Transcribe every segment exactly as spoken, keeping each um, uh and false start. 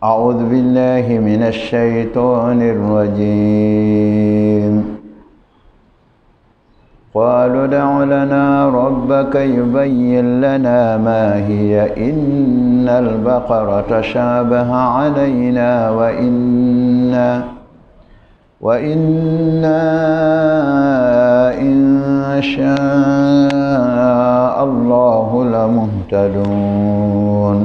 أعوذ بالله من الشيطان الرجيم. قالوا ادع لنا ربك يبين لنا ما هي إن البقرة تشابه علينا وإنا وإنا إن شاء الله لمهتدون.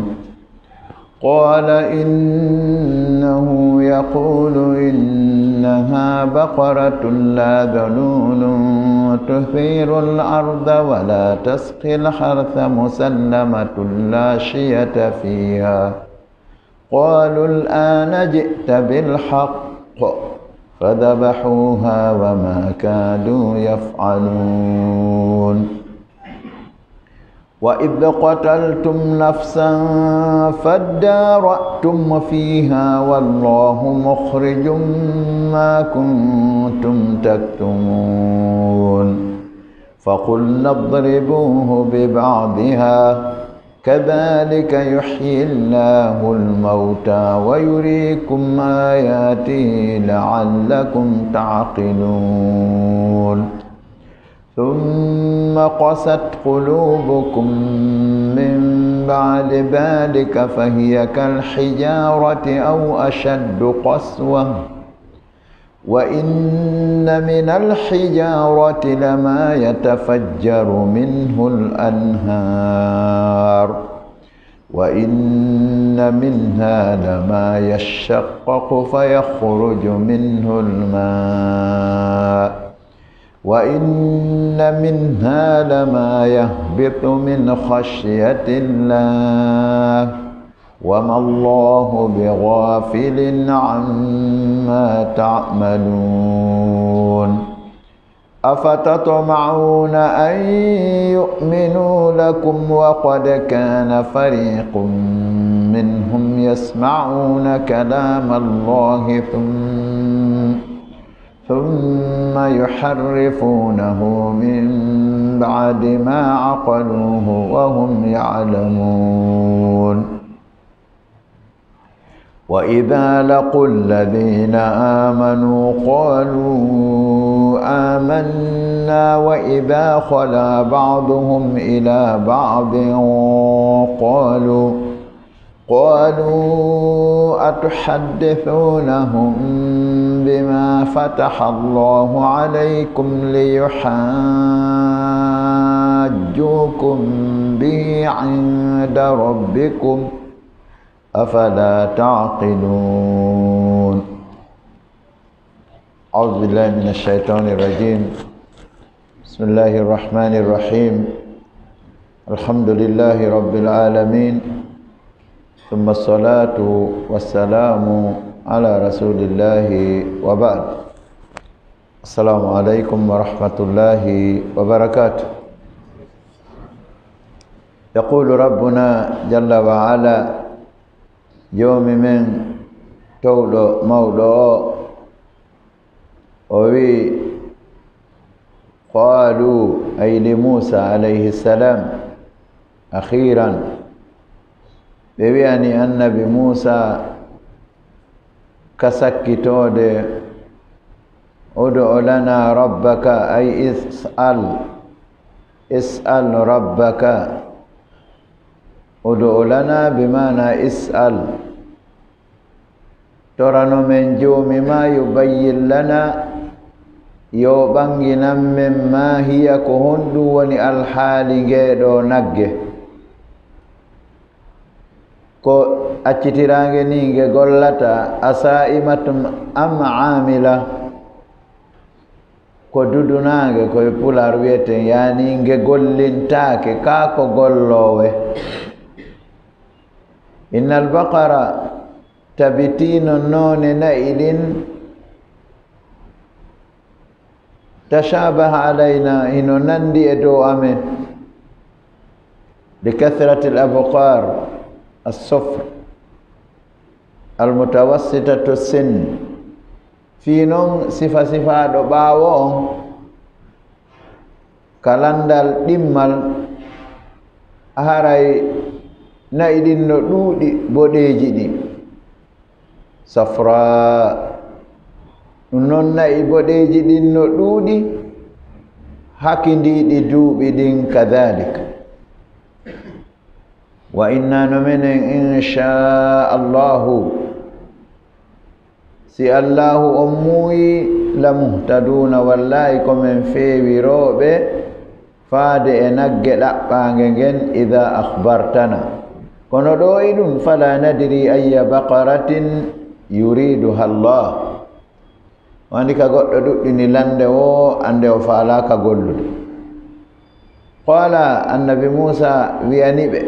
قال إنه يقول إنها بقرة لا ذلول تثير الأرض ولا تسقي الحرث مسلمة لا شية فيها. قالوا الآن جئت بالحق فذبحوها وما كادوا يفعلون. وإذ قتلتم نفسا فادارأتم فيها والله مخرج ما كنتم تكتمون. فقلنا اضربوه ببعضها كذلك يحيي الله الموتى ويريكم آياته لعلكم تعقلون. ثم قست قلوبكم من بعد ذلك فهي كالحجارة أو أشد قسوة. وإن من الحجارة لما يتفجر منه الأنهار وإن منها لما يشقق فيخرج منه الماء وإن منها لما يهبط من خشية الله وما الله بغافل عما تعملون. أفتطمعون أن يؤمنوا لكم وقد كان فريق منهم يسمعون كلام الله ثم ثم يحرفونه من بعد ما عقلوه وهم يعلمون. وإذا لقوا الذين آمنوا قالوا آمنا وإذا خلا بعضهم إلى بعض قالوا قالوا أتحدثونهم بما فتح الله عليكم ليحاجوكم به عند ربكم أفلا تعقلون. أعوذ بالله من الشيطان الرجيم. بسم الله الرحمن الرحيم. الحمد لله رب العالمين. ثم الصلاة والسلام على رسول الله وبعد. السلام عليكم ورحمة الله وبركاته. يقول ربنا جل وعلا، Joomi men towɗo mawɗo o, o wi'i, qaalu, ay li Muusa alayhi salam, akhiran, ɓe wi'ani Annabi Muusa ka sakkitoode, ud'u lana rabbaka, ay is'al, is'al rabbaka, ud'u lana bi maana is'al, torano men Joomi ma, yubayyin lana, yo ɓannginan men, ma hiya, ko honɗum woni alhaali ngee ɗoo nagge. Ko accitiraange nii nge gollata, asaa'imatun am aamila, ko dudunaange, ko e Pulaar wiyeten, yaani nge gollintaake, kaa ko golloowe. Innal baqara, tabitiino noone na'i ɗin, tashabaha alayna, hino nanndi e dow amen, li kathrati al abqar as sufr al mutawassitatu sin. Fii non sifa sifaaɗo ɓaawo on, ka lanndal ɗimmal, Haray na'i ɗin no ɗuuɗi boɗeeji ɗin. Safra. Ɗum noon na'i boɗeeji ɗin no ɗuuɗi, hakindiiɗi duuɓi ɗin kadalik. Wa inna no menen, insha Allahu, si Allahu on muuyi, la muhtaduuna, wallaahi ko men feewirooɓe faade e nagge ɗaɓɓaange ngen, idaa akhbartana. Kono ɗoo e ɗum, fala nadri ayya baqaratin yuriduha Allah. Wandi ka goɗɗo ɗuɗɗini lande o, ande o faalaaka gollude. Qala, annabi Muusa wi'ani ɓe,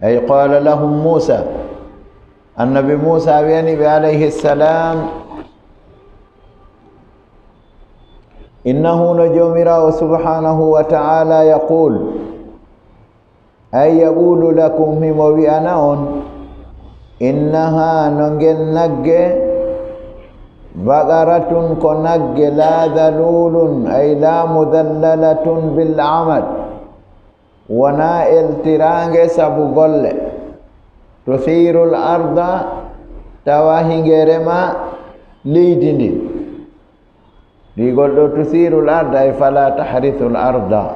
ay qala lahum Muusa, annabi Muusa wi'ani ɓe alayhi salam, innahu no Joomiraawo subhanahu wa ta'ala yaqul, ay yaqulu lakum, himo wi'ana on, innaha, no ngen nagge, baqaratun, ko nagge, la dhalulun, ay la mudhallalatun bil amad, wona eltiraange sabu golle, tuthirul arda, tawa hinge rema leydi ndin. Wi'ugol ɗoo tuthirul arda, ay fala tahrisul arda,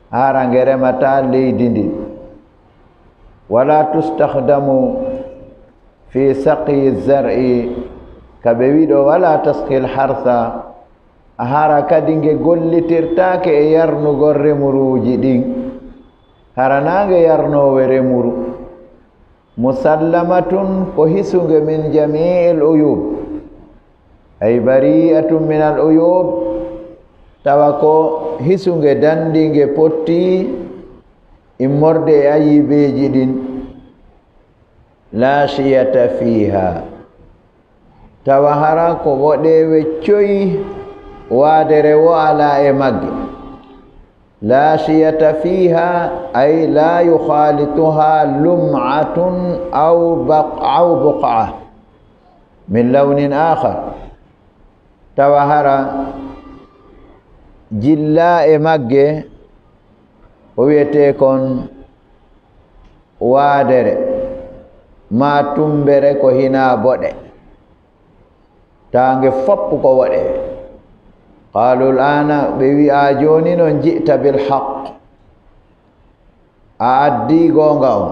hara nge remataa leydi ndin. Wala tustakhdamu fi saqyi zar'i, ka ɓe wi'i ɗoo wala tasqil harsa, a hara kadi nge gollitirtaake e yarnugol remuruuji ɗin, hara naa nge yarnoowe remuru. Musallamatun, ko hisunge, min jami'il uyub, ay bari'atun minal uyub, tawa ko hisunge, danndi nge potti immorde e ayibeeji ɗin. La shiyata fiha, tawa hara ko woɗeewe coy, waadere wo alaa e magge. La shiyata fiha, ay la yukhalituha lum'atun aw baq-, aw buq'a min lawnin akhar. Tawa hara jillaa e magge ko wi'etee kon waadere, maa tummbere ko hinaa boɗe. Taange fof ko woɗeewe. Qaalu, al-aana, ɓe wi'a, jooni non, ji'ta bil haqq, a addii goonga on.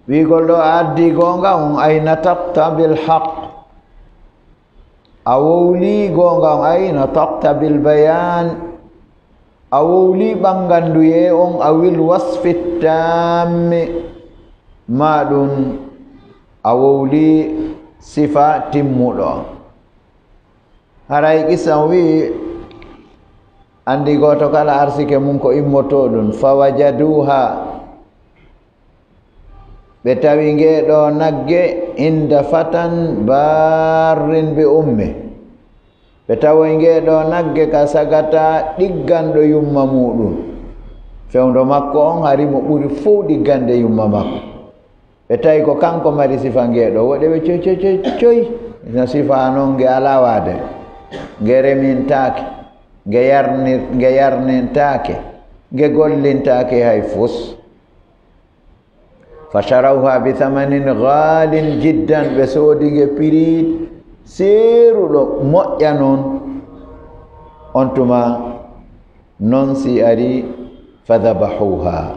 Wi'ugol ɗoo a addii goonga on, ay nataqta bil haqq. A wowlii goonga on, ay nataqta bil bayaan. A wowlii ɓannganduyee on, awil wasfi taammi, maa ɗum a wowlii sifa timmuɗo on. Haray qissa on wi'i, anndi gooto kala arsike mum ko immotoo ɗum. Fa wajaduha, ɓe tawi ngee ɗoo nagge, inda fatan barrin bi umme. Ɓe tawoy ngee ɗoo nagge ka sagata ɗigganɗo yumma muuɗum. Fewndo makko on hari mo ɓuri fow ɗiggande yumma makko. Ɓe tawi ko kanko mari sifa ngee ɗoo. Woɗeeɓe coy, coy, coy, coy. No sifa non nge alaa waade. Nge remintaake. Nge yarnir-, nge yarnintaake. Nge gollintaake hay fus. Fa sharawha bi thamanin ghalin jiddan. Ɓe soodi nge prix seeruɗo moƴƴa non. On tuma non si ari, fa dhabahuha.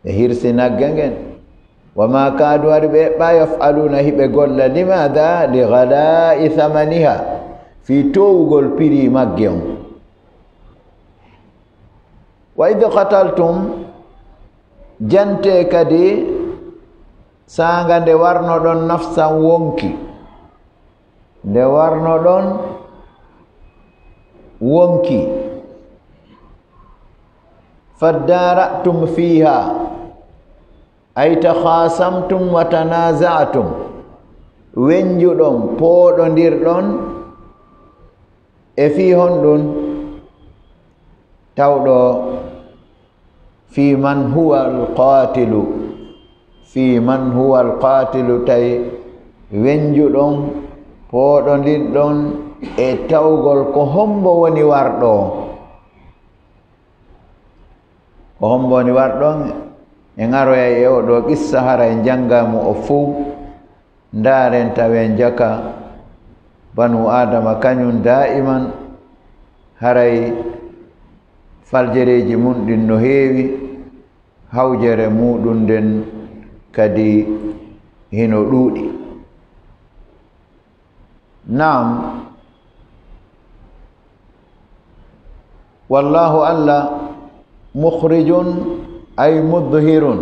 Ɓe hirsi nagge ngen. Wa ma kaadu, hari ɓe eɓɓaa, yaf'aluuna, hiɓe golla, limaada? Li ghalaa'i thamaniha, fii toowugol prix magge on. Wa idh qataltum, jantee kadi saanga nde warnoɗon nafsan wonki. Nde warnoɗon wonki. Faddaara'tum fiiha, ay takhaasamtum wa tanaaza'tum. Wennjuɗon, pooɗondirɗon, e fii honɗun? Tawɗo fii man huwa alqaatilu, fii man huwa alqaatilu, tawi wenjuɗon, pooɗondirɗon e tawgol ko hombo woni warɗo on. Ko hombo woni warɗo on? En aroyay e oo ɗoo qissa, haray en janngaa mo o fow. Ndaaren tawen jaka banu Aadama kañun daa'iman haray faljereeji mun ɗin no heewi, hawjere muɗum nden kadi hino ɗuuɗi. Naam, wallaahu Alla, mukhrijun ay mudhirun,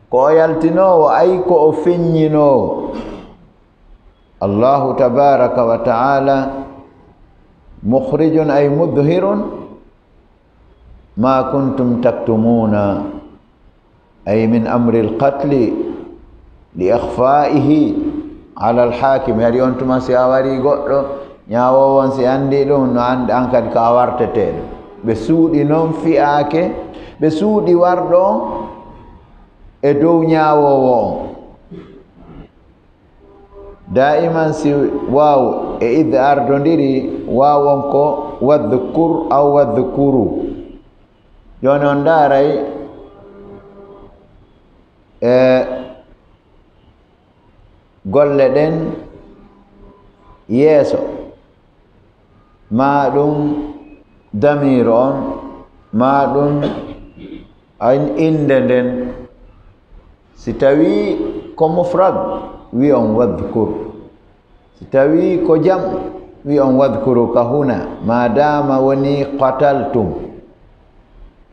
ko o yaltinoowo, ay ko o feññinoowo. Allahu tabaraka wa ta'ala, mukhrijun ay mudhirun ma kuntum taktumuna, ay min amri alqatli li ikhfa'ihi ala alhakimi. Hari on tuma si a wari goɗɗo, ñaawoowo on si anndi ɗum, no anndi an kadi ko a warteteeɗo. Ɓe suuɗi non fiyaake, ɓe suuɗi warɗo on e dow ñaawoowo on. Daa'iman si waaw e id ardondiri, waawon ko wadhkur aw wadhkuru. Jooni on ndaaray e golle ɗen yeeso. Maa ɗum damiir on, maa ɗum in-, innde nden. Si tawii ko mufrad, wi'on wadhkur. Si tawii ko jam, wi'on wadhkuru ka huna, maadaama wonii qataltum.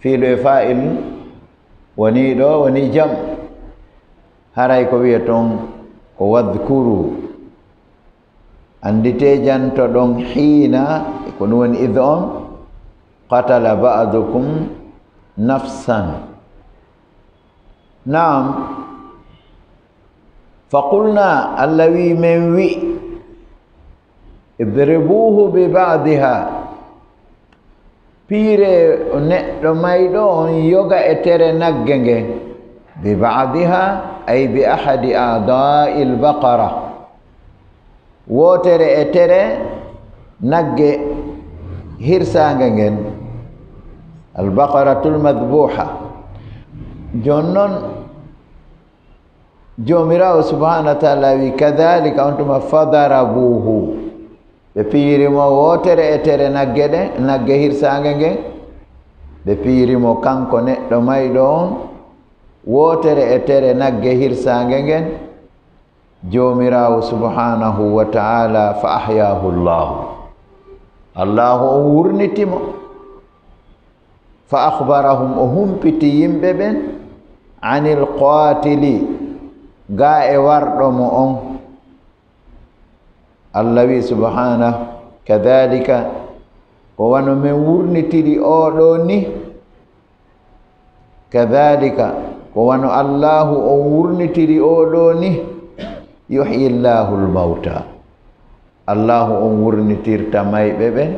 Fiilu e faa'il wonii ɗoo, wonii jam. Haray ko wi'eton ko wadhkuru. Annditee janto ɗon hiina, ko ɗum woni id on, qatala ba'dukum nafsan. Naam. Fa qulna, Alla wi, men wi, idribuhu bi ba'diha. Piire neɗɗo mayɗo on yoga e tere nagge ngen. Bi ba'diha, ay bi ahadi a'da'il baqara. Wootere e tere nagge hirsaange ngen. Al baqaratul madbuha. Jooni non, Joomiraawo subhaanahu wa ta'ala wi, kadhalika, on tuma, fadarabuhu. Ɓe piyiri mo wootere e tere nagge ɗe, nagge hirsaange ngen. Ɓe piyiri mo kanko neɗɗo mayɗo on, wootere e tere nagge hirsaange ngen. Joomiraawo subhaanahu wa ta'ala, fa ahyaahu Allahu. Allahu on wurniti mo. Fa akhbarahum, o humpiti yimɓe ɓen, anil qaatili, gaa e warɗo mo on. Allah wi subhaanahu, kadhalika, ko wano men wurnitiri oo ɗoo ni, kadhalika, ko wano Allahu on wurnitiri oo ɗoo ni, yuhyi Allahu al-mawta. Allahu on wurnitirta mayɓe ɓen,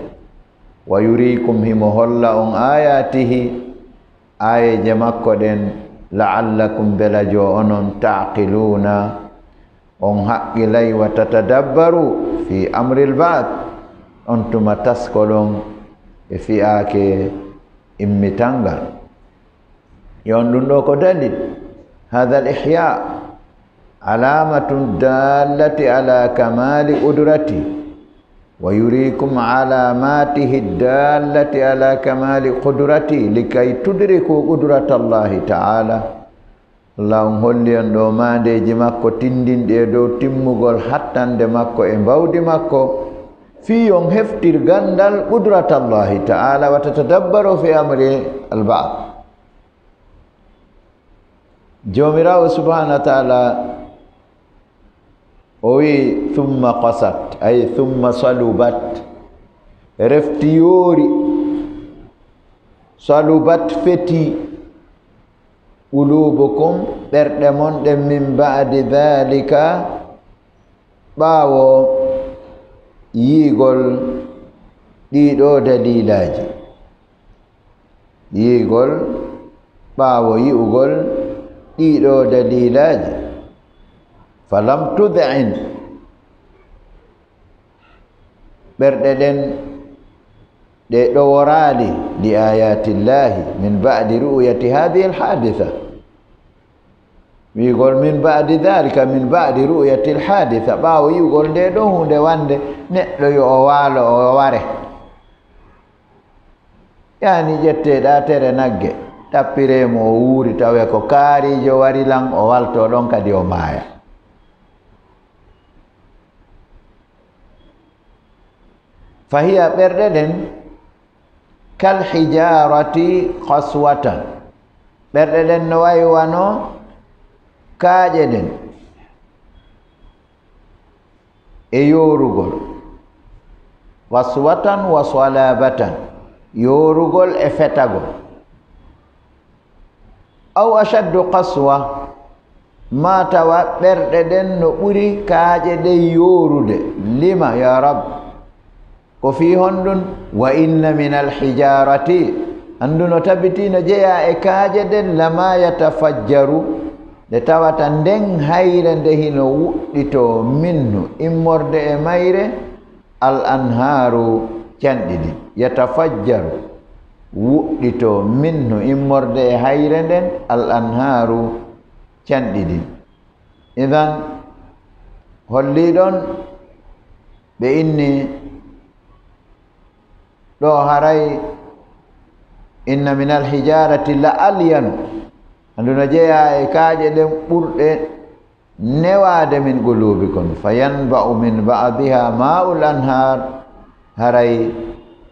wa yuriikum, himo holla on, aayaatihi, aayeeje makko ɗen, la'allakum, belajo onon, ta'qiluuna, on haqqilay, wa tatadabbaru fi amril ba'th, on tuma taskol on e fiyaake immital ngal. Yo on ɗum ɗoo ko dalil. Hadha al ihya alamatun dallati ala kamali qudrati, wa yurikum alamatihi dallati ala kamali qudrati, likay tudriku qudratallahi ta'ala. Allah on holli on ɗoo maandeeji makko tinndinɗi e dow timmugol hattande makko e mbawdi makko, fii on heftir ganndal qudratallahi ta'ala, wa tatadabbaru fi amri al-ba'th. Joomiraawo subhaanahu wa ta'ala o wi'i, "Thumma qasat, ay thumma salubat." Refti yoori, salubat feti, "qulubukum", ɓerɗe mon ɗen, "min ba'di dhalika", ɓaawo yi'ugol ɗii ɗoo dalilaaji. Yi'ugol, ɓaawo yi'ugol ɗiiɗo daliilaaji, falam tud'in, ɓerɗe ɗen ɗe ɗoworaali, li ayatillahi min ba'di ru'yati hadhihi alhaditha. Wi'ugol min ba'di dhalika, min ba'di ru'yati alhaditha, ɓaawo yi'ugol nde ɗo huunde wande, neɗɗo yo o waalo, o ware. Yaani ƴetteɗaa tere nagge, tappiree mo o wuuri, tawe ko kaariijo wari lan, o waltoo ɗon kadi o maaya. Fahiya, ɓerɗe ɗen, kal hijarati qaswatan. Ɓerɗe ɗen no wayi wano kaaƴe ɗen e yoorugol. Qaswatan wa salabatan, yoorugol e fetagol. Aw ashaddu qaswa, maa tawa ɓerɗe ɗen no ɓuri kaaƴe ɗen yoorude. Lima, ya Rab? Ko fii honɗun? Wa inna min alhijarati, anndu no tabitii no jeyaa e kaaƴe ɗen, lama yatafajjaru, nde tawata nden hayre nde hino wuɗɗitoo, minhu, immorde e mayre, al anhaaru, canɗi ɗin. Yatafajjaru, wuɗɗitoo, minhu, immorde e hayre nden, al anhaaru, canɗi ɗin. Idan, hollii ɗon ɓe inni ɗo haray, inna min alhijarati la alyanu, anndu no jeyaa e kaaƴe ɗen ɓurɗe newaade, min qulubikum, fa yanba'u min ba'diha ma'ul anhar, haray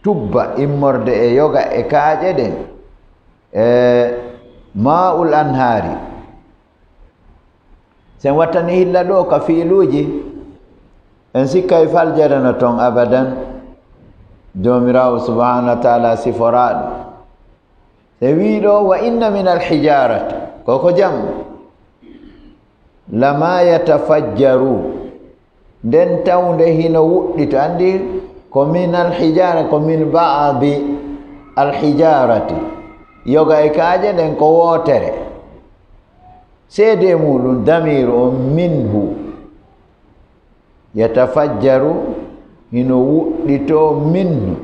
tubba immorde e yoga e kaaƴe ɗen, e ma'ul anhari. Sen wattani hilla ɗo ka fiiluuji, en sikkay faljere no ton abadan. Joomiraawo subhanahu wa taala siforaa ɗum. Se wii ɗo, wa inna min alhijarati, ko ko jam, lama yatafajjaru, nden tawnde hino wuɗɗito. Anndi ko min alhijara, ko min ba'di alhijarati. Yoga e kaaƴe ɗen ko wootere. Seedee muuɗum, damiiru on, minhu. Yatafajjaru, hino wuɗɗitoo, minhu,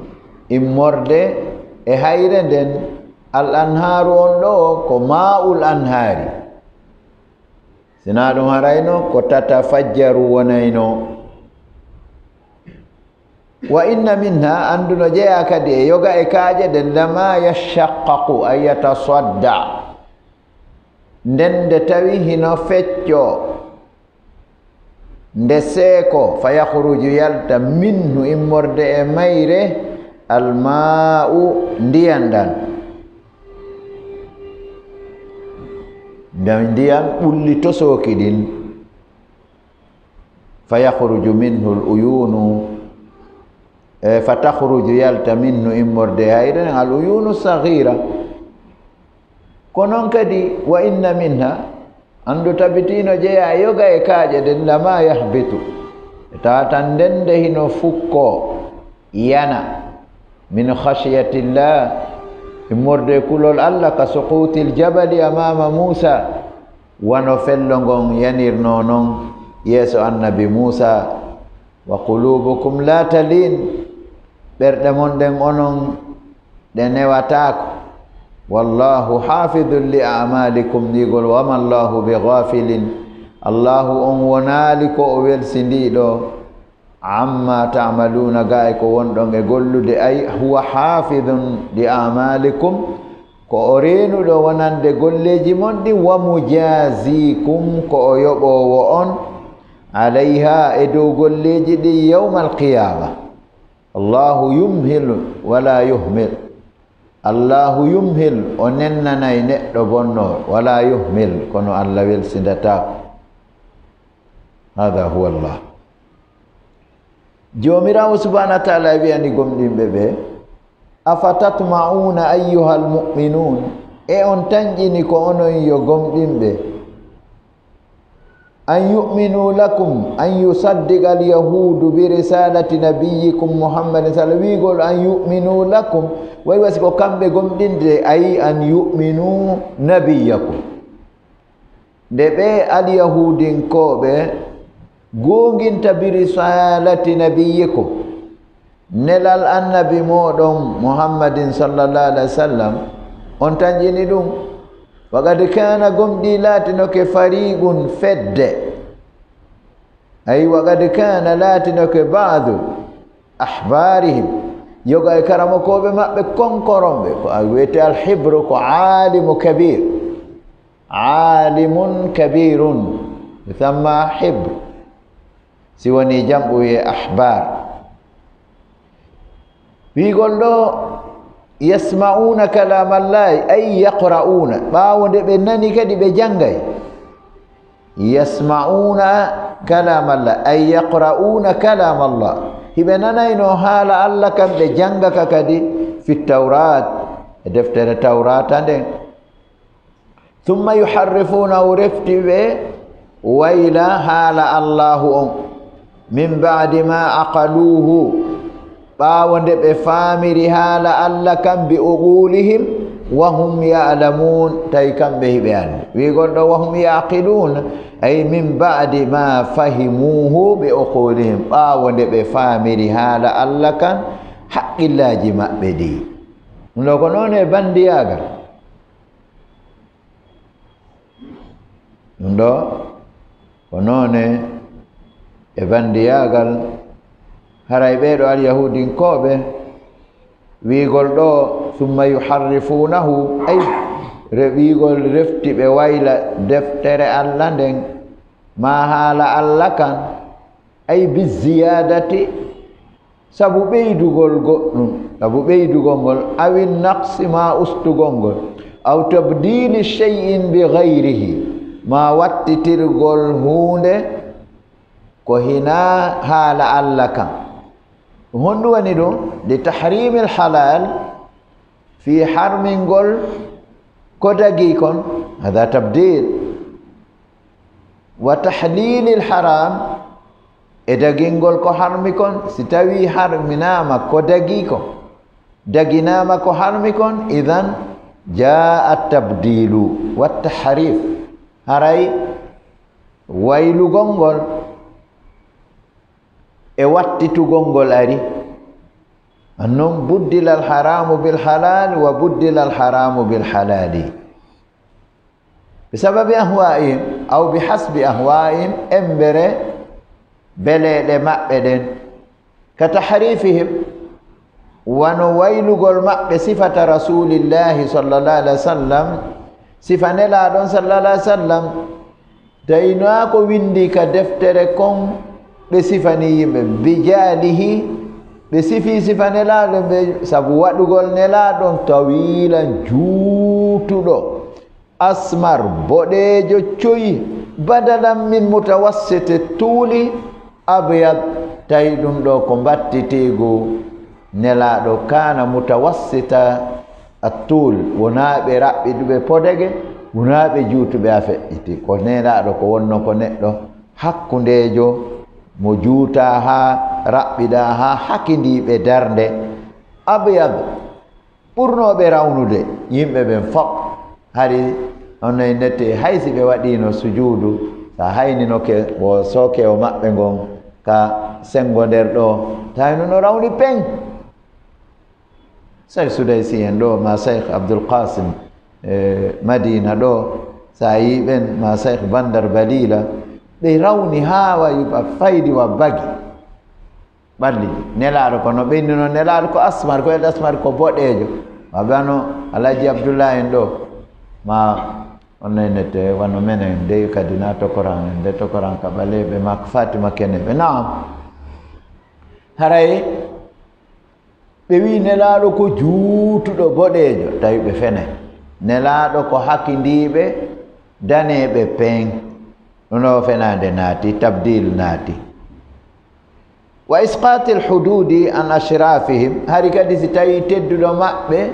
immorde e hayre nden. Al anhaaru on ɗo ko ma'ul anhaari. Sinaa ɗum harayno ko tatafajjaru wonayno. Wa inna minha, anndu no jeyaa kadi e yoga e kaaƴe ɗen, lama yashaqqaqu, ay yatasadda. Nden nde tawi hino feccoo, nde seekoo, fa yakhruju, yalta, minhu, immorde e mayre, alma'u, ndiyan ɗan. Nde ndiyan ɓulli tosooki ɗin, fa yakhruju minhu al uyunu, e, fa takhruju, yalta, minhu, immorde e hayre nden, al uyunu saghira. Ko non kadi, wa inna minha, anndu tabitiino jeyaa e yoga e kaaƴe ɗen, lama yahbitu, e tawata nden nde hino fukkoo, yana, min khashyatillah, immorde e kulol Allah, ka suqutil jabali amama Musa, wano fello ngon yanirnoo non yeeso annabi Musa. Wa qulubukum la talin, ɓerɗe mon ɗen onon ɗe newataako. Wallahu hafidun li amalikum, ndigol, wama Allahu bi ghafilin, Allahu on wonaali ko o welsindiiɗo, amma ta'maluna, ga e ko wonɗon e gollude, ay huwa hafidun li amalikum, ko o reenuɗo wonande golleeji mon ɗin, wa mujazikum, ko o yoɓoowo on, alayha, e dow golleeji ɗin, yawmal qiyama. Allahu yumhilu wala yuhmil. Allahu yumhil, o nennanay neɗɗo bonnoo, wala yuhmil, kono Allah welsindataako. Hada huwa Allah. Joomiraawo subhanahu wa taala wi'ani gomɗinɓe ɓe, afatatma'una ayyuhal mu'minun, e on tanƴini ko onon yo gomɗinɓe, أن يؤمنوا لكم، أن يصدق اليهود برسالة نبيكم محمد صلى الله عليه وسلم. Wiigol أن يؤمنوا لكم, way wasi ko kamɓe gomɗinde, أي أن يؤمنوا نبيكم. Nde ɓe alyahuudinkooɓe goonginta برسالة نبيكم, nelal annabi mooɗon Muhammadin sallallahu alaihi wasallam, on tanƴini ɗum. وقد كان, gomɗii laatinoke, فريق, fedde, أي وقد كان, laatinoke, بعض أحبارهم, yoga e karamokooɓe maɓɓe konkoronɓe, ko a wiyete الحبر ko عالم كبير، عالم كبير يسمى حبر, si woni jam'u wiye أحبار. Wiigol ɗo, يسمعون كلام الله أي يقرؤون, ɓaawo nde ɓe nani kadi ɓe janngay. يسمعون كلام الله أي يقرؤون كلام الله, hiɓe nanayno haala Alla kan, ɓe janngaka kadi, في التوراة, e deftere Tawraata nden. ثم يحرفونه, refti ɓe wayla haala Allaahu on, من بعد ما عقلوه, ɓaawo nde ɓe faamiri haala Alla kan, بعقولهم وهم يعلمون, tawi kamɓe hiɓe anndi. Wiigol ɗo وهم يعقلون, أي من بعد ما فهموه بعقولهم, ɓaawo nde ɓe faamiri haala Alla kan haqqillaaji maɓɓe ɗi. Ɗum ɗo ko noon e banndiyaagal. Ɗum ɗo ko noone e banndiyaagal, haray ɓee ɗo alyahuudinkooɓe wiigol ɗo, ثم يحرفونه, ay, re-, wiigol refti ɓe wayla deftere Alla nden, maa haala Alla kan, ay, بالزيادة, sabu ɓeydugol goɗɗum, sabu ɓeydugol ngol, أو النقص, maa ustugol ngol, أو تبديل شيء بغيره, maa wattitirgol huunde ko hinaa haala Alla kan. Ɗum honɗum woni ɗum? لتحريم الحلال, fii harmingol ko dagii kon, هذا تبديل, وتحليل الحرام, e dagingol ko harmi kon. Si tawii harminaama ko dagii kon, daginaama ko harmi kon, إذن جاء التبديل والتحريف, haray waylugol ngol e wattitugol ngol ari. Annon, بدل الحرام بالحلال وبدل الحرام بالحلال. بسبب أهوائهم أو بحسب أهوائهم, embere beleeɗe maɓɓe ɗen. كتحريفهم, wano waylugol maɓɓe sifata Rasuulillaahi sallallaahu alayhi wa sallam, sifa Nelaaɗo on sallallaahu alayhi wa sallam, tawi hinaa ko winndii ka deftere kon ɓe sifanii yimɓe, بجهله, ɓe sifii sifa Nelaaɗo ɓe, sabu waɗugol Nelaaɗo on tawiilan juutuɗo. أسمر, boɗeejo coy, بدلا من متوسط الطول أبيض, tawi ɗum ɗo ko mbattiteego Nelaaɗo, كان متوسط الطول, wonaa ɓe raɓɓiɗuɓe podege, wonaa ɓe juutuɓe a feƴƴiti. Ko Nelaaɗo ko wonno ko neɗɗo hakkundeejo, mo juutaa haa raɓɓiɗaa haa hakindii ɓe darnde. أبيض, ɓurnooɓe rawnude yimɓe ɓen fof. Hari on no nette, hay si ɓe waɗiino sujuudu, so a hayninoke wo sooke o maɓɓe ngon ka senngo nder ɗo, tawi no, no rawni peŋ. Cheikh Sudaysi en ɗo, ma Cheikh Abdul Qasim e Madina ɗo, so a yii ɓen, ma Cheikh Bandar Balila, ɓe rawni haa wa yuɓa faydi wa bagi. Ɓalli Nelaaɗo ko no ɓeyduno, Nelaaɗo ko asmar, ko El Asmar ko boɗeejo. Ma ɓe wano Alhaji Abdullahi en ɗo, ma on no nette, wano menen dey kadi na tokoran en, nde tokoran ka ɓaleeɓe ma ko Fatima Keneɓe. Naam. Haray ɓe wi Nelaaɗo ko juutuɗo boɗeejo, tawi ɓe fene. Nelaaɗo ko hakindiiɓe daneeɓe peeŋ. Ɗum ɗo fenaande naati, tabdil naati. وإسقاط الحدود عن أشرافهم, hari kadi si tawii tedduɗo maɓɓe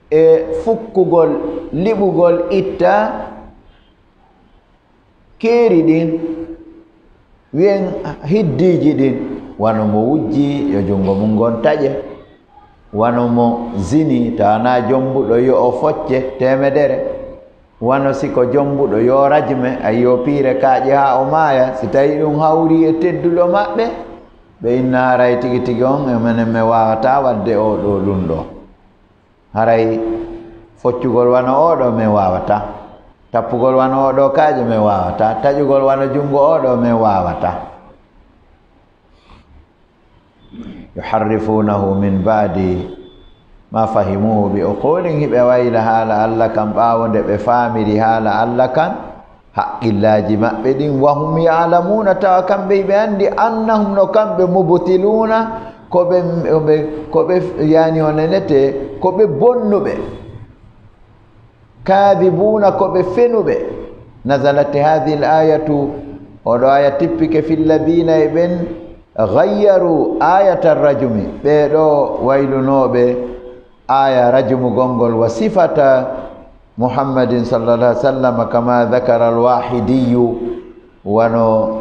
e fukkugol, liɓugol itta keeri ɗin, Wiyen hiddiiji ɗin, wano mo wujji, yo junngo mum ngon taƴe, wano mo zini, tawa na jombuɗo, yo o focce teemedere, wano si ko jombuɗo, yo rajme, ay yo piire kaaƴe haa o maaya. Si tawi ɗum hawri e tedduɗo maɓɓe, ɓe inna haray tigi tigi on, e menen men waawata waɗde oo ɗoo ɗum ɗoo. Haray foccugol wano oo ɗoo men waawata, tappugol wano oo ɗoo kaaƴe men waawata, taƴugol wano junngo oo ɗoo men waawata. Yuharrifunahu min ba'di ma fahimuhu bi uqulihim, hiɓe wayla haala Alla kan ɓaawo nde ɓe faamiri haala Alla kan haqqillaaji maɓɓe ɗin. Wa hum ya'lamuna, tawa kamɓe hiɓe anndi, annahum, no kamɓe, mubtiluna, ko ɓe, ɓe, ko ɓe, yani, honenete, ko ɓe bonnuɓe. Kadibuna, ko ɓe fenuɓe. Nazalat hadhihi al-ayatu, oɗo aya tippike, fi lladina, e ɓen, ghayyaru ayata rajumi, ɓee ɗoo waylunooɓe aya rajumugol ngol, wa sifata Muhammadin sallallahu alaihi wasallam, kama dhakara al-Wahidiyu, wano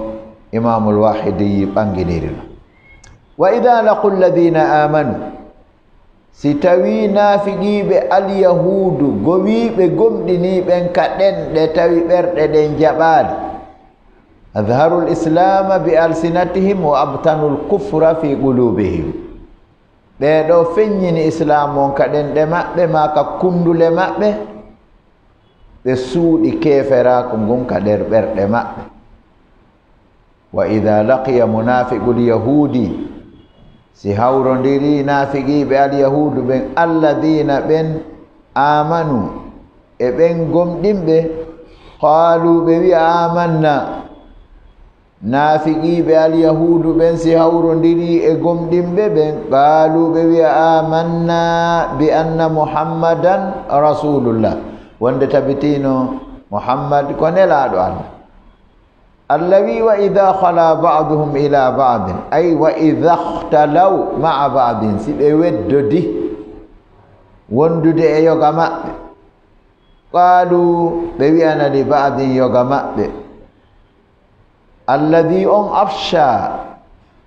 Imamul Wahidiyi ɓanginiri no. Wa idha laqu lladina amanu, si tawii naafiqiiɓe alyahuudu gowiiɓe gomɗinii ɓen ka ɗenɗe, tawi ɓerɗe ɗen jaɓaali, adharu lislama bi alsinatihim wa abtanu lkufra fi qulubihim. Ɓee ɗoo feññini islaamu on ka ɗenɗe maɓɓe, maa ka kunndule maɓɓe, ɓe suuɗi keeferaaku ngun ka nder ɓerɗe maɓɓe. Wa idha laqiya munafiqul yahudi, si hawrondirii naafiqiiɓe alyahuudu ɓen, alladina, ɓen, amanu, e ɓen gomɗinɓe, qaalu, ɓe wi'a, amanna. Naafiqiiɓe alyahuudu ɓen, si hawrondirii e gomɗinɓe ɓen, qaalu, ɓe wi'a, amanna bi anna Muhammadan rasulullah, wonde tabitiino Muhammad ko nelaaɗo Allah. Allah wi, wa idha khala ba'duhum ila ba'din, ay, wa idha ikhtalaw ma'a ba'din, si ɓe weddodi wondude e yoga maɓɓe, qaalu, ɓe wi'ana li ba'din, yoga maɓɓe, alladhi, on, afsha,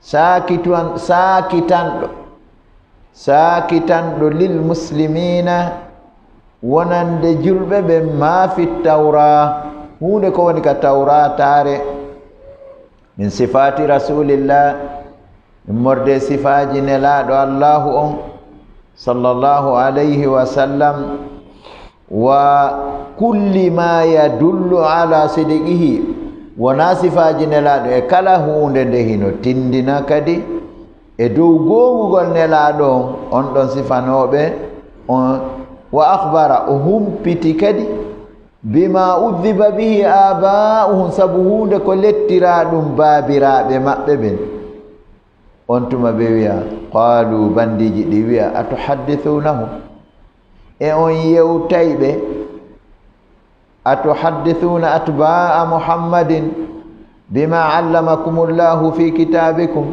saakitan-, saakitanɗo, saakitanɗo, lil muslimina, wonande julɓe ɓen, ma fi tawra, huunde ko woni ka tawrataare, min sifati rasulillah, immorde sifaaji nelaaɗo Allahu on, sallallahu alayhi wa sallam, wa kulli ma yadullu ala sidiqihi, wona sifaaji nelaaɗo, e kala huunde nde hino tindina kadi e dow goongugol nelaaɗo on, on ɗon sifanooɓe on, wa akhbara, o humpiti kadi, bima udhiba bihi aba'uhum, sabu huunde ko lettiraa ɗum baabiraaɓe maɓɓe ɓen. On tuma ɓe wi'a, qaalu, bandiiji ɗi wi'a, atuhaddithunahum, e on yewtay ɓe, atuhaddithuna atba'a Muhammadin bima allamakumullahu fi kitabikum,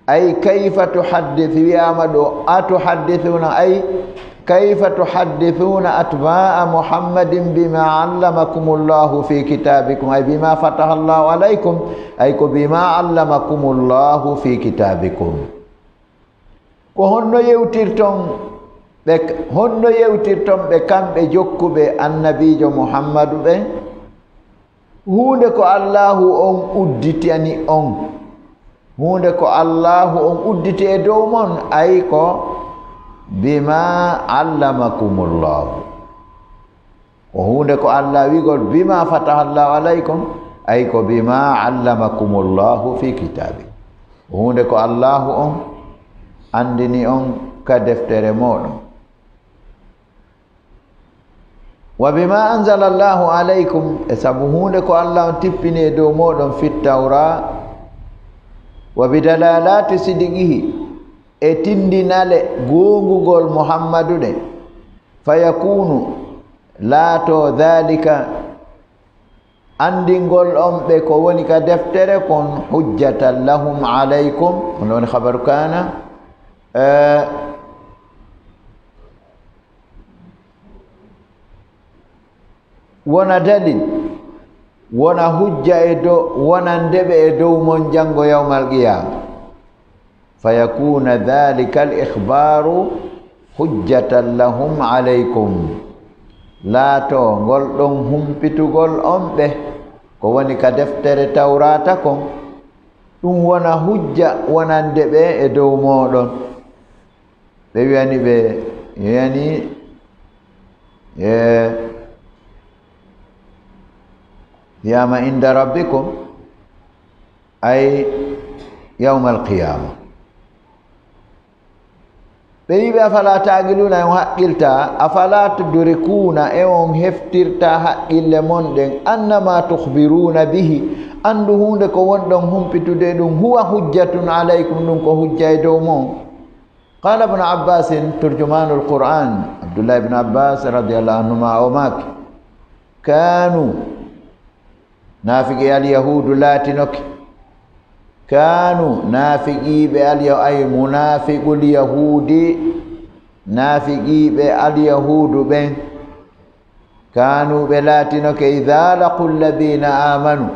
ay kayfa tuhaddith, wi'ama ɗo, atuhaddithuna, ay kayfa tuhaddithuna atba'a Muhammadin bima allamakumullahu fi kitabikum, ay bima fataha Allahu alaykum, ay ko bima allamakumullahu fi kitabikum. Ko honno yewtirton ɓe, honno yewtirton ɓe kamɓe jokkuɓe Annabiijo Muhammadu ɓen? Huunde ko Allaahu on udditani on. Huunde ko Allaahu on udditi e dow mon, ay ko bima allamakumullahu. Ko huunde ko Allah wi'gol, bima fataha Allahu alaykum, ay ko bima allamakumullahu fi kitabi. Ko huunde ko Allahu on anndini on ka deftere mooɗon. Wa bima anzala Allahu alaykum, e sabu huunde ko Allah on tippini e dow mooɗon, fit tawra, wa bi dalalati sidiqihi, e tindinale goongugol Muhammadu ɗen, fa yakunu, laato, dhalika, anndingol on ɓe ko woni ka deftere kon, hujjatan lahum alaykum, on woni khabaru kana, eh, wona dalil wona hujja e dow, wonande ɓe e dow mon janngo yawmal qiyaama. Fa yakuna dhalika al ikhbaru hujjatan lahum alaykum. Laato ngol ɗon humpitugol on ɓe, ko woni ka deftere Tawraata kon, ɗum wona hujja wonande ɓe e dow mooɗon. Ɓe wi'ani ɓe, yani, e, qiyama inda rabbikum, ay yawmal qiyama. Ɓe wi'i ɓe, afala taqiluna, on haqqilta, afala tudrikuna, e on heftirta haqqille mon ɗen, annama tukhbiruna bihi, anndu huunde ko wonɗon humpitude ɗum, huwa hujjatun alaykum, ɗum ko hujja e dow mon. Qala ibnu Abbasin, turjumanul Qur'an, Abdullah ibn Abbas radiyallahu anhuma o maaki, kanu, naafiqi alyahuudu laatinoke, kanu, naafiqiiɓe alya-, ay, munaafiqul yahuudi, naafiqiiɓe alyahuudu ɓen, kanu, ɓe laatinoke, idha laqu alladhina amanu,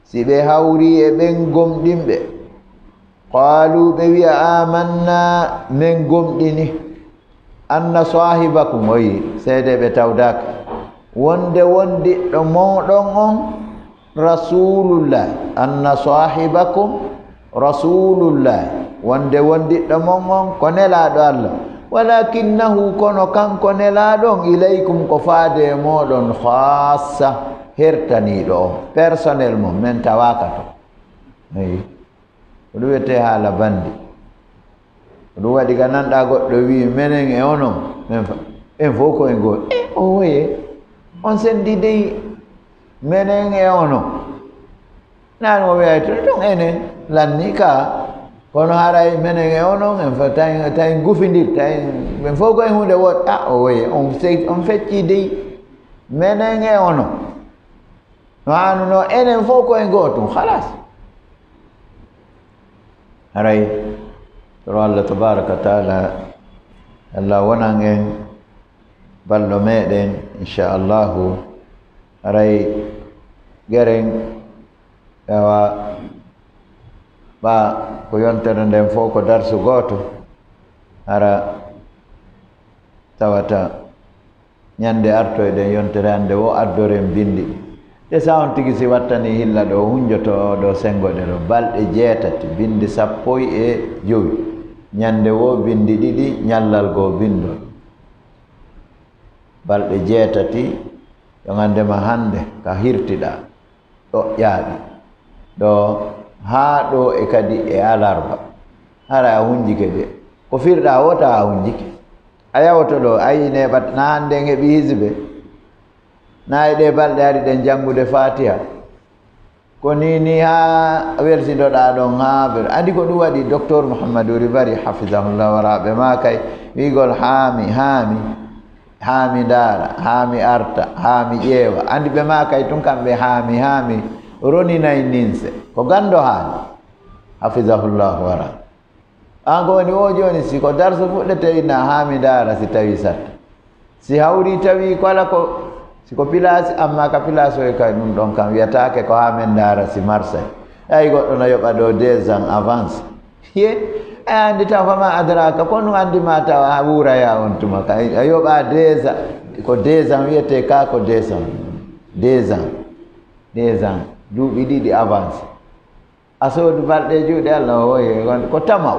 si ɓe hawri e ɓen gomɗinɓe, qaalu, ɓe wi'a, amanna, men gomɗini, anna saahibakum, oyi, seedeeɓe tawdaaka, wonde wondiɗɗo mooɗon on, rasulullah, anna saahibakum rasulullah, wonde wondiɗɗo mon on ko nelaaɗo Allah, walakinnahu, kono kanko nelaaɗo on, ilaykum, ko faade e mooɗon, khaassa, hertaniiɗo on, personnellement, men tawaaka to. Eyi. Ko ɗum wiyetee haala banndi. Ko ɗum waɗi ka nanɗaa goɗɗo wi'i, menen e onon, men fa-, en fof ko en gooto. E, o woye, on senndi dey, menen e onon. Naan o wiyay to, ɗum enen lanni ka. Kono haray menen e onon, en fa-, tawi, tawi gufindir, tawi men fof ko e huunde woote. A, o woye, on se-, on feccii dey, menen e onon. No haanunoo, enen fof ko en gootum, halas. Haray, toro Allah tabaraka wa taala, Allah wonan en ballo meɗen, inchallahu. Haray, geren, awa, ɓa ko yontere nden fof ko darsu gooto, hara tawata ñande artoyɗen yontere hannde wo, addoren binndi ɗi. Te sa on tigi si wattanii hilla ɗo, hunjoto ɗo senngo ɗe ɗo, balɗe jeetati, binndi sappo e jowi. Ñande wo, binndi ɗiɗi, ñallal goo, binndol. Balɗe jeetati, yo ngannde ma hannde, ka hirtiɗaa. Ɗo ƴaaɓi. Ɗo haa ɗo e kadi e alarba. Hara a hunjike de. Ko firɗaa wota a hunjike. A yawoto ɗo, a yii neeɓat, na hannde en heɓi hizbe. Na e ɗe balɗe ari ɗen janngude Fatiha. Ko ni, ni haa welsindoɗaa ɗon haa ber-, andi ko ɗum waɗi Docteur Mouhamadou Ribari, hafizahullah, waraaɓe maa kay, wiigol haami, haami. Haa mi ndaara, haa mi arta, haa mi ƴeewa. Anndi ɓe maa kay tun kamɓe haa mi, haa mi roninay ninse. Ko ganndo haani. Hafizahullahu wara. Aan ko woni o jooni, si ko darsu fuɗɗete inna haa mi ndaara si tawi satta. Si hawri tawi ko ala ko, si ko pilaasi, amma ka pilaasi o e kay ɗum ɗon kam wiyataake ko haa men ndaara si marsay. Ay goɗɗo no yoɓa ɗo deux ans avance. Ye, a anndi taw fama adraka, ko ɗum anndi ma taw a wuuraya on tuma ka, a yoɓa deux ans, ko deux ans wiyete ka ko deux ans, deux ans, deux ans, duuɓi ɗiɗi avance. A soodu balɗe juuɗe Allah o woye, ko tamaw.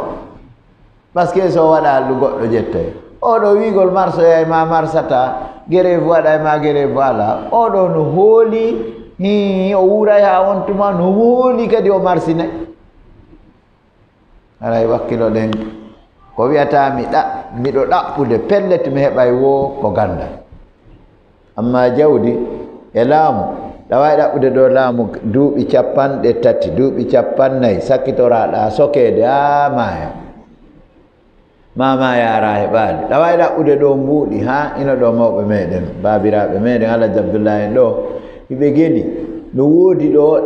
Parce que so waɗa allu goɗɗo ƴettay. Oɗo wiigol marsoyay ma marsata, grève waɗay ma grève ala. Oɗo no hooli, hii, o wuuray ha on tuma, no hooli kadi o marsinay. Haray wakkiloɗen ko wiyata mi ɗa-, miɗo ɗaɓɓude, pellet mi heɓay wo ko ganndal. Amma jawdi e laamu, ɗaway ɗaɓɓude ɗo laamu duuɓi cappanɗe tati, duuɓi cappannayi, sakkitoraɗa sokeede, haa maaya. Ma maaya ara heɓaali. Ɗaway ɗaɓɓude ɗo mbuuɗi, haa ino ɗo mawɓe meɗen, baabiraaɓe meɗen, Alhaji Abdullahi en ɗo, hiɓe geli. No woodi ɗo,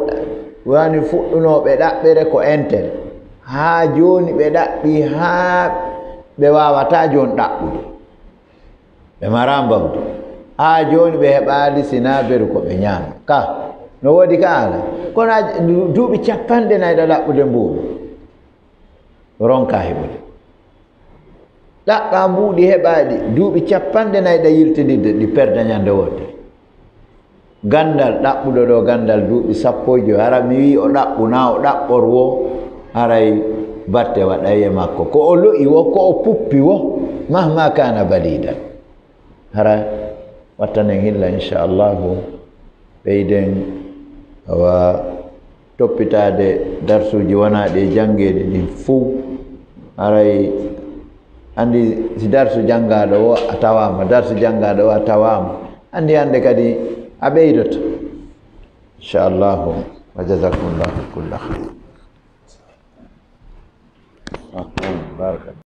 wani fuɗɗunooɓe ɗaɓɓere ko enten. Haa jooni ɓe ɗaɓɓi, haa ɓe waawataa jooni ɗaɓɓude. Ɓe maraa mbawdi. Haa jooni ɓe heɓaali sinaa beru ko ɓe ñaama. Ka, No woodi ka ala. Kono a, duuɓi capanɗe nayi ɗa ɗaɓɓude mbuuɗu. Ronka heɓude. Ɗaɓɓa mbuuɗi heɓaaɗi duuɓi capanɗe nayi ɗa yiltididde ɗi perda ñande woote. Ganndal ɗaɓɓuɗo ɗo ganndal duuɓi sappo e joy, hara mi wii o ɗaɓɓu na o ɗaɓɓor wo, haray batte waɗay e makko. Ko o lo'i wo, ko o puppi wo, mahma kana balidan. Hara wattanen hilla, inchallahu, ɓeyden awa toppitaade darsuuji wonaaɗi e janngeede ɗin fow. Haray anndi si darsu janngaaɗo o a tawaama, darsu janngaaɗo o a tawaama, anndi hannde kadi a ɓeydoto. Inchallahu, wa jazakumullahu kulla khayr. Baraka.